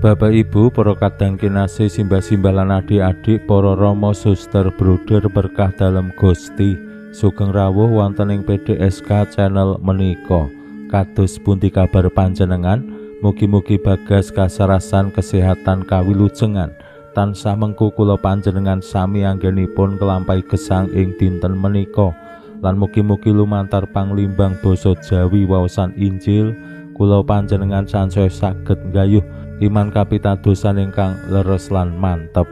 Bapak Ibu, para kadang kinasih, simbah-simbah lan adik-adik, para rama, suster, bruder berkah dalem Gusti, sugeng rawuh wonten ing PDSK channel menika. Kados pundi kabar panjenengan? Mugi-mugi bagas kasarasan kesehatan kawilujengan. Tansah mengku kula panjenengan sami anggenipun kelampahi gesang ing dinten menika. Lan mugi-mugi lumantar panglimbang basa Jawi waosan Injil kula panjenengan sansaya saged nggayuh iman kapitadosan ingkang leres lan mantep.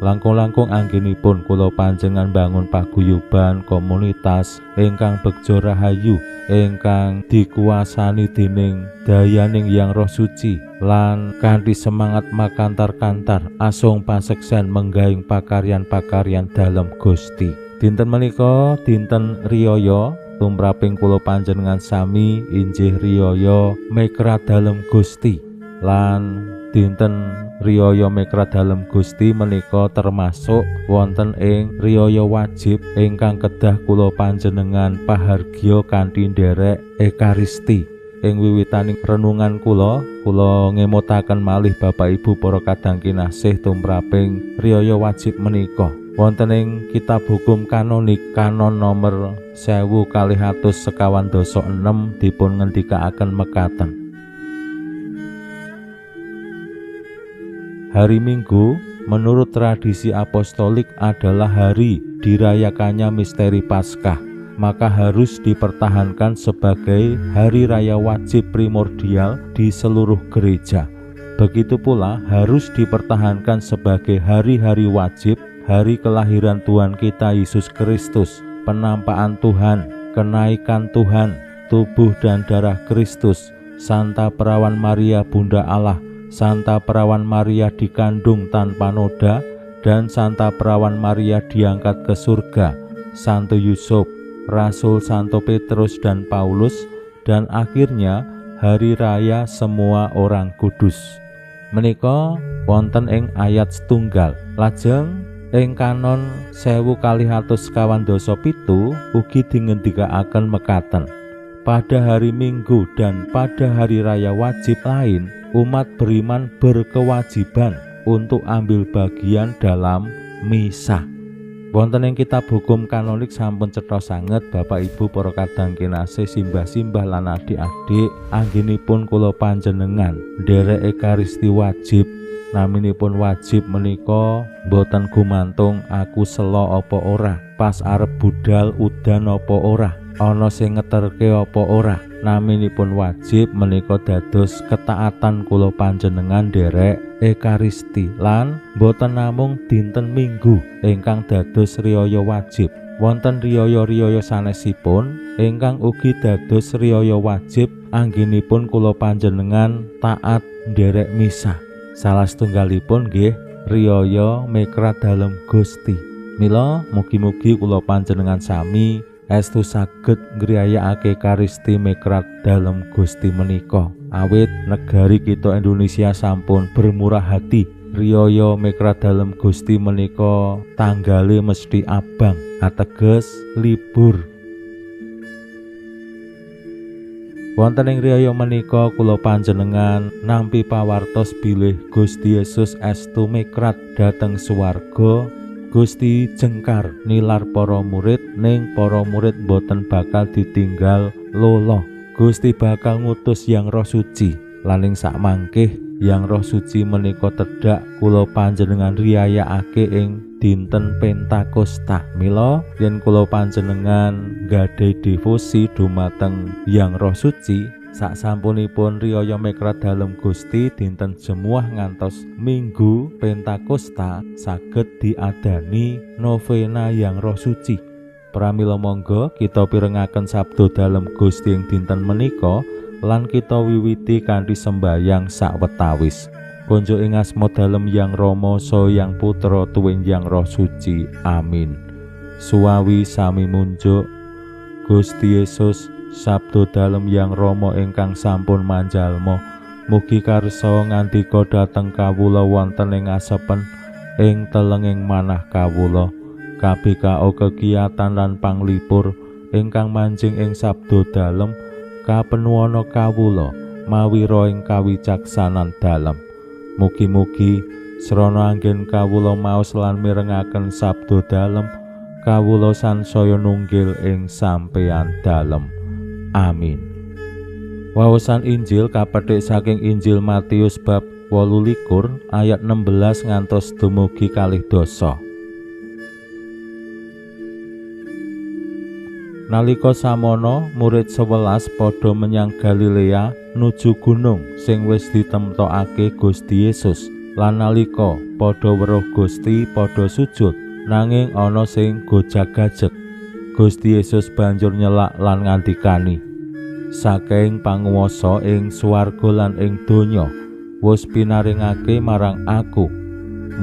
Langkung-langkung anggenipun kula panjenengan bangun paguyuban komunitas ingkang begja rahayu, ingkang dikuasani dening dayaning Yang Roh Suci lan kanthi semangat makantar-kantar asung paseksen menggaing pakaryan-pakaryan dalem Gusti. Dinten menika dinten riyaya tumraping kula panjenengan sami injih riyaya mekra dalem Gusti. Lan dinten riyaya mekra dalem Gusti menika termasuk wonten ing riyaya wajib ingkang kedah kula panjenengan pahargya kanthi nderek Ekaristi. Ing wiwitaning renungan kula, kula ngemutaken malih Bapak Ibu para kadang kinasih tumraping riyaya wajib menika. Wonten ing Kitab Hukum Kanonik kanon nomor 1226 dipun ngendikaaken mekaten. Hari Minggu menurut tradisi apostolik adalah hari dirayakannya misteri Paskah, maka harus dipertahankan sebagai hari raya wajib primordial di seluruh gereja. Begitu pula harus dipertahankan sebagai hari-hari wajib, hari kelahiran Tuhan kita Yesus Kristus, penampakan Tuhan, kenaikan Tuhan, tubuh dan darah Kristus, Santa Perawan Maria Bunda Allah, Santa Perawan Maria dikandung tanpa noda, dan Santa Perawan Maria diangkat ke surga, Santo Yusuf, Rasul Santo Petrus dan Paulus, dan akhirnya hari raya semua orang kudus. Menika wonten ing ayat setunggal. Lajeng ing kanon 1227 ugi dingendikaaken mekaten. Pada hari Minggu dan pada hari raya wajib lain, umat beriman berkewajiban untuk ambil bagian dalam misa. Wonten ing Kitab Hukum Kanonik sampun cetha sanget Bapak Ibu para kadang kinasih, simbah-simbah lan adik-adik, anggenipun kula panjenengan nderek Ekaristi wajib. Naminipun wajib menika mboten gumantung aku selo apa ora, pas arep budal udan apa ora, ana sing ngeterke apa ora. Naminipun wajib menika dados ketaatan kula panjenengan nderek Ekaristi lan boten namung dinten Minggu ingkang dados riyaya wajib. Wonten riyaya-riyaya sanesipun ingkang ugi dados riyaya wajib anggenipun kula panjenengan taat nderek misa. Salah setunggalipun nggih riyaya mekra dalem Gusti. Mila mugi-mugi kula panjenengan sami estu saged ngriyayakake Ekaristi mekrat dalem Gusti menika. Awit negari kita Indonesia sampun bermurah hati, riyaya mekrat dalem Gusti menika tanggale mesti abang ateges libur. Wonten ing riyaya menika kula panjenengan nampi pawartos bilih Gusti Yesus estu mekrat dhateng swarga. Gusti jengkar nilar para murid, ning para murid boten bakal ditinggal lolo. Gusti bakal ngutus Yang Roh Suci. Lan ing sakmangkih Yang Roh Suci menika tedhak kula panjenengan riyayakake ing dinten Pentakosta. Mila yen kula panjenengan gadhahi devosi dumateng Yang Roh Suci, saksampunipun riyaya mekra dalem Gusti dinten Jemuah ngantos Minggu Pentakosta saged diadani novena Yang Roh Suci. Pramila monggo kita pirengaken sabda dalem Gusti ing dinten menika lan kita wiwiti kanthi sembayang sawetawis. Konjuk ing asma dalem Yang Rama saha Yang Putra tuwin Yang Roh Suci. Amin. Suwawi sami munjuk Gusti Yesus sabdo dalem Yang Rama ingkang sampun manjalma, mugi karsa ngandika dhateng kawula wonten ing asepen ing telenging manah kawula. KBKO kekiyatan lan panglipur ingkang manjing ing sabdo dalem kapenuwana kawula mawira ing kawicaksanan dalem. Mugi-mugi srana anggen kawula maos lan mirengaken sabdo dalem, kawula sansaya nunggil ing sampeyan dalem. Amin. Wawasan Injil kapetik saking Injil Matius bab 28 ayat 16 ngantos dumugi 12. Nalika samono murid 11 padha menyang Galilea nuju gunung sing wis ditemtokake Gusti Yesus. Lan nalika padha weruh Gusti padha sujud, nanging ana sing gojag-gajeg. Gusti Yesus banjur nyelak lan ngandikani, "Saking panguwasa ing swarga lan ing donya wis pinaringake marang aku.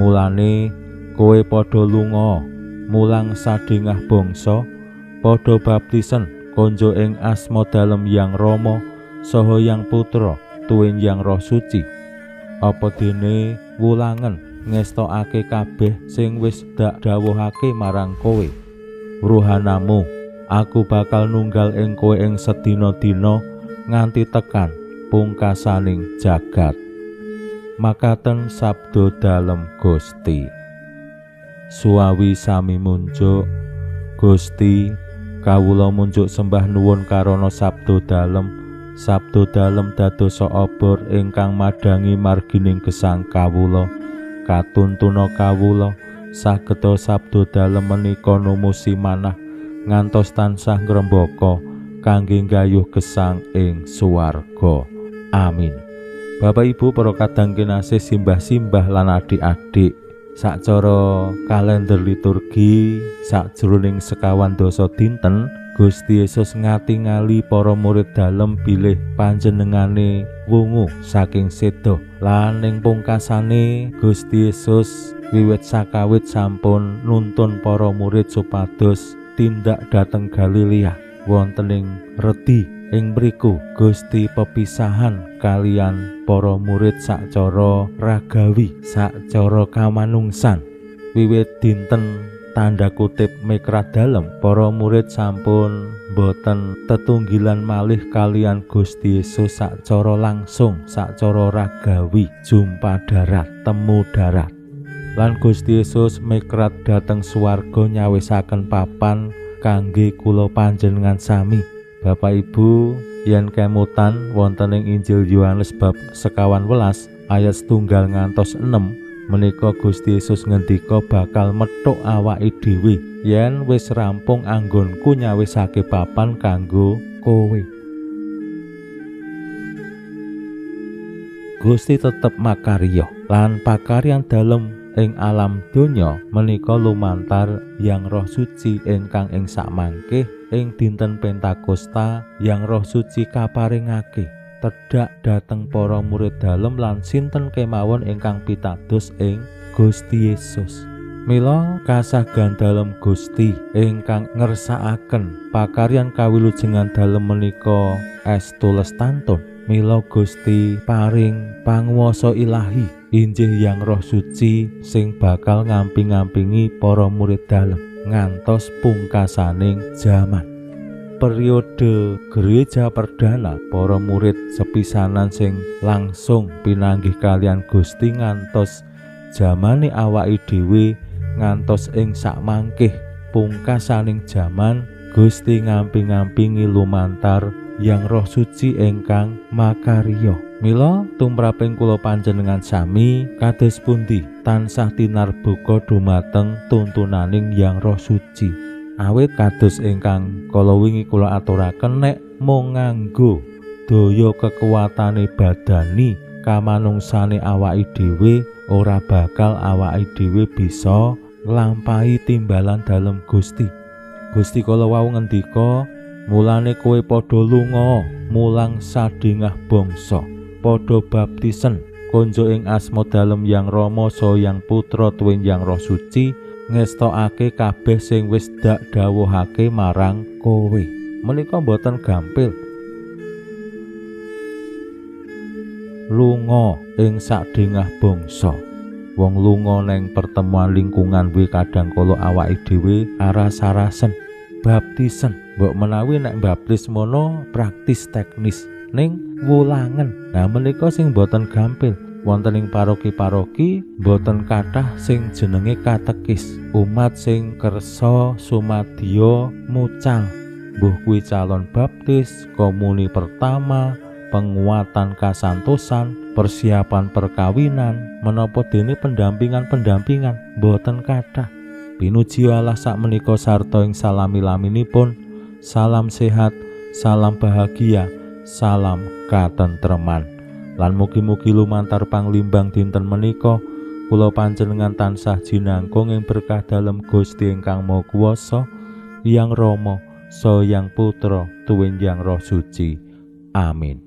Mulane kowe padha lunga mulang sadingah bangsa, padha baptisen konjo ing asma dalem Yang Rama saha Yang Putra tuwin Yang Roh Suci. Apa dene wulangen ngestokake kabeh sing wis dak dawuhake marang kowe. Ruhanamu aku bakal nunggal ing kowe ing sedina-dina nganti tekan pungkasaning jagat." Makaten sabdo dalem Gusti. Suwawi sami munjuk Gusti, kawula munjuk sembah nuwun karana sabdo dalem. Sabdo dalem dadosa obor ingkang madhangi margining gesang kawula, katuntuna kawula sageta sabdo dalem menika numusi manah ngantos tansah ngrembaka kangge nggayuh gesang ing swarga. Amin. Bapak Ibu para kadang kinasih, simbah-simbah lan adik-adik, sacara kalender liturgi sakjroning 25 dinten Gusti Yesus ngatingali para murid dalem bilih panjenengane wungu saking seda. Lan ing pungkasane Gusti Yesus wiwit sakawit sampun nuntun para murid supados tindak dhateng Galilea wonten ing redi. Ing mriku Gusti pepisahan kalian para murid sacara ragawi, sacara kamanungsan. Wiwit dinten tanda kutip mekrat dalem, para murid sampun boten tetunggilan malih kalian Gusti Yesus sacara langsung, sacara ragawi, jumpa darat, temu darat. Lan Gusti Yesus mekrat dhateng swarga nyawisaken papan kangge kula panjenengan sami. Bapak Ibu yen kemutan wonten ing Injil Yohanes bab 15 ayat 1 ngantos 6 menika Gusti Yesus ngendika bakal methuk awake dhewe yen wis rampung anggonku nyawisake papan kanggo kowe. Gusti tetep makarya lan pakaryan dalem ing alam donya menika lumantar Yang Roh Suci ingkang ing sakmangke ing dinten Pentakosta Yang Roh Suci kaparingake tedhak dhateng para murid dalem lan sinten kemawon ingkang pitados ing Gusti Yesus. Mila kasagan dalem Gusti ingkang ngersakaken pakaryan kawilujengan dalem menika estu lestantun. Mila Gusti paring panguwasa ilahi injih Yang Roh Suci sing bakal ngamping-ngampingi para murid dalem ngantos pungkasaning jaman. Periode gereja perdana para murid sepisanan sing langsung pinanggih kalian Gusti ngantos jamane awake dhewe ngantos ing sakmangkih pungkasaning jaman, Gusti ngamping-ngampingi lumantar Yang Roh Suci ingkang makarya. Mila tumraping kula panjenengan sami kados pundi tansah tinarbuka dumateng tuntunaning Yang Roh Suci. Awit kados ingkang kala wingi kula aturaken, nek mung nganggo daya kekuatane badani kamanungsane awake dhewe, ora bakal awake dhewe bisa nglampahi timbalan dalem Gusti. Gusti kala wau ngendika, mulane kowe padha lunga mulang sadingah bangsa, padha baptisen Konjuk ing asma dalem Yang Rama saha Yang Putra tuwin Yang Roh Suci ngestokake kabeh sing wis dak dawuhake marang kowe. Menika mboten gampil. Lunga ing sadhengah bangsa. Wong lunga neng pertemuan lingkungan kuwi kadang kala awake dhewe aras-arasen. Baptisen, mbok menawi nek baptis mono praktis teknis ning wulangen. Nah menika sing mboten gampil. Wonten ing paroki-paroki mboten kathah sing jenenge katekis, umat sing kersa sumadya mucal, mbuh kuwi calon baptis, komuni pertama, penguatan kasantosan, persiapan perkawinan, menapa dene pendampingan-pendampingan mboten kathah. Pinuji Allah sakmenika sarta ing salami-laminipun. Salam sehat, salam bahagia, salam katentreman. Lan mugi-mugi lumantar panglimbang dinten menika kula panjenengan tansah jinangkung ing berkah dalem Gusti ingkang Maha Kuwasa, Hyang Rama, saha Hyang Putra, tuwin Hyang Roh Suci. Amin.